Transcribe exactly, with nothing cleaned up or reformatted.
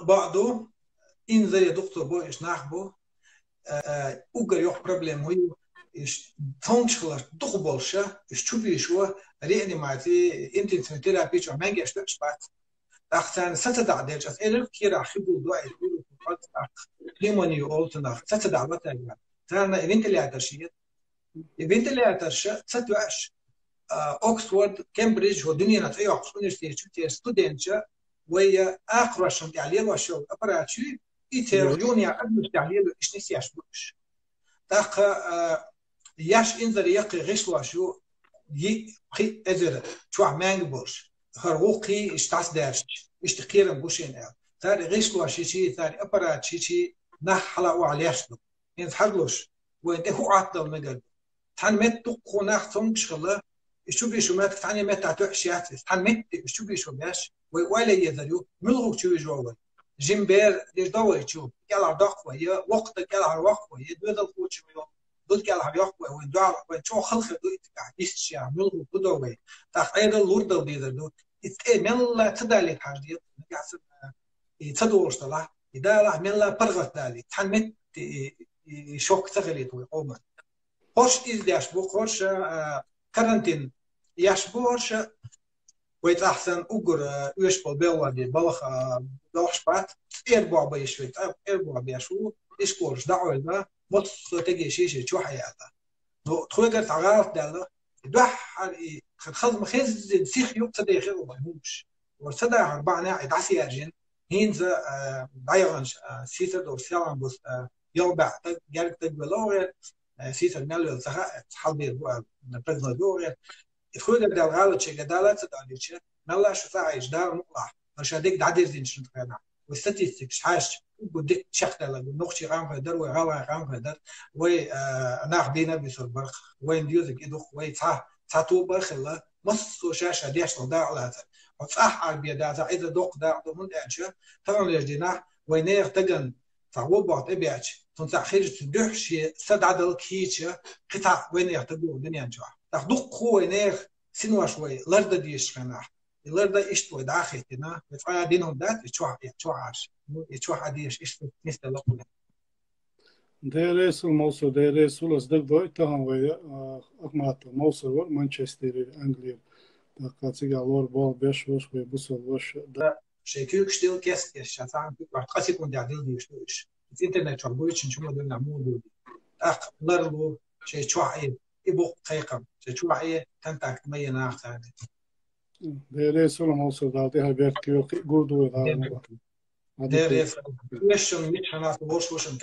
Баъду, инзаре дукха бо, иш нах бу. Э, уггар йоккха проблема хӀу ю, иш цомгаш хилараш дукха болуша, иш чу бийшо реанимаци, интенсивный терапия чу маьнгеш тоьаш бац. ТӀаккха царна са ца дӀа делча, ас элира кхерах хи гулду, ай, пневмония олу цунах, са ца дӀа ватаьрга. Царна вентиляторш еза. И вентиляторша ца тоьаш, а, Оксфорд, Кембридж, хӀу дуьненан цӀе йоккхуш университеташ чу церан студенташа вай акхарошна тӀехь лелош йолу аппарат ю, и церан юханехьа адамаш тӀехь лело иш нисъеш бу уьш. ТӀаккха, а, еш инзаре яккхий гӀишлош ю, йиъ, пхиъ эзар чохь маьнга болуш. ХӀара гӀуллакхий иштта дӀасадаьржича, иштта кхерам бу шена аьлла. Цара гӀишлош йичи, цара аппарат йичи, нах хьала охьа леш ду. ХӀинца хьажалуш, вайн тӀе хӀу Ӏатталла мегар ду. Цхьана метта дуккха нах цомгаш хилла, и чу бийшо меттиг цхьана метта тоьаш яц иза. Цхьана метта и чу бийшо беш, вай ойла езар ю, муьлхуг чу вижо вай. Жимбер, деш до вай чу, кӀелхьардоккху вай, я воккха дан кӀелхьарвоккху вай, я доьзал кхочу вай, дуда кӀелхьарйоккху вай, вайн дуьхьал, вайн чӀогӀа халхе ду и цигахь, йисташ я, муьлхуг хӀу до вай. ТӀаккха Ӏедал лур дала дезар ду. И тӀе мелла ца далийта хьажа деза, нагахь санна, и ца долуш далахь, и далахь мелла паргӀат далийта. Цхьана метта и, и, и шок ца хилийта вай къоман. ХӀорш иза деш бу, хӀорш, а, карантин еш бу, хӀорш вай цӀахь санна уггар, а, оьшуш болу белхалой бен балха, а, дохуш бац, цӀера бохь бан йиш вай, цӀа-, цӀера бохь беш ву, ишколаш дӀакъевлла, массо а стеге шен-шен чохь а яьлла. Ну, тхоьгара цхьа гӀалат даьлла, дуьххьара и хаза, хаза ма хеззина сих юкъа ца дехира вай хӀумаш. Вара ца дахар бахьанехь и дӀасаяьржина, хӀинца, а, дӀаяханчу, а, сийсара долуш селхана бус, а, йолу баьхьа таг, герга таг велла вогӀера, э, сийсара мел велла ца хаьа, хьалабер бу аьлла, прогноз бу вогӀера. И тхоьгара даьлла гӀалатчега дала ца далийча, мелла шу ца хьаьжча, Дала мукъалахь, хӀара ша дерг дӀадирзинчу хенахь. Вай статистикаш хьаьжча, уггар дика чекхдаьлла бу, нохчий къам хир дара, вай гӀалгӀай къам хир дара, вай, э, нах дийна а бисур барх, вайн доьзал и ду-кх, вай цхьа, цхьа тоба а хилла, массо а ша-ша деш долу дакъа лацар. Хьо цӀахь Ӏарбе дацахь, иза доккха дакъа ду, хӀунда аьлча, таханлерчу дийнахь вай нехан тагана цхьа вон бохь тӀебеача, цунна цхьаъ хилча, цуьнан дуьхьа шен са дӀадала кийча, кхин цхьаъ вайнех таг ву дуьнен чохь. ТӀаккха дуккха хӀу вайнех синош вай лардан дезачу хенахь. И лардан иштта вай дӀа а хӀиттина, вай цкъа а дина хӀума дац, и чохь, и чохь Ӏаш. Ну, и чохь Ӏа дезаш иштта нисделла кхуьнан. Дерресул, Мовсар, дерресул, ас дагадоуьйту тахана вай, а, Ахматов Мовсар вара Манчестерера, Англера. ТӀаккха цигахь лор болу беш ваша, вай бусалба ваша. Да, шайн куьйгаш дилла кест-кест, ша цхьаьна куьг вахь, ткъа секундехь дилла дийш ду уьш. Иза интернет чохь гучуьйтинчу хӀума дуьйна муха дуьйла. ТӀаккха ларло, шайн чохь Ӏе, и бу кхайкхам, шайн чохь Ӏе, контакт ма е нах царна. Дерресул, Мовсар, Дала тӀаьхье беркате йойла, кхин а гур ду вай, Дала мукъалахь. Дерресул. Вешан мичхьанас волуш ву шун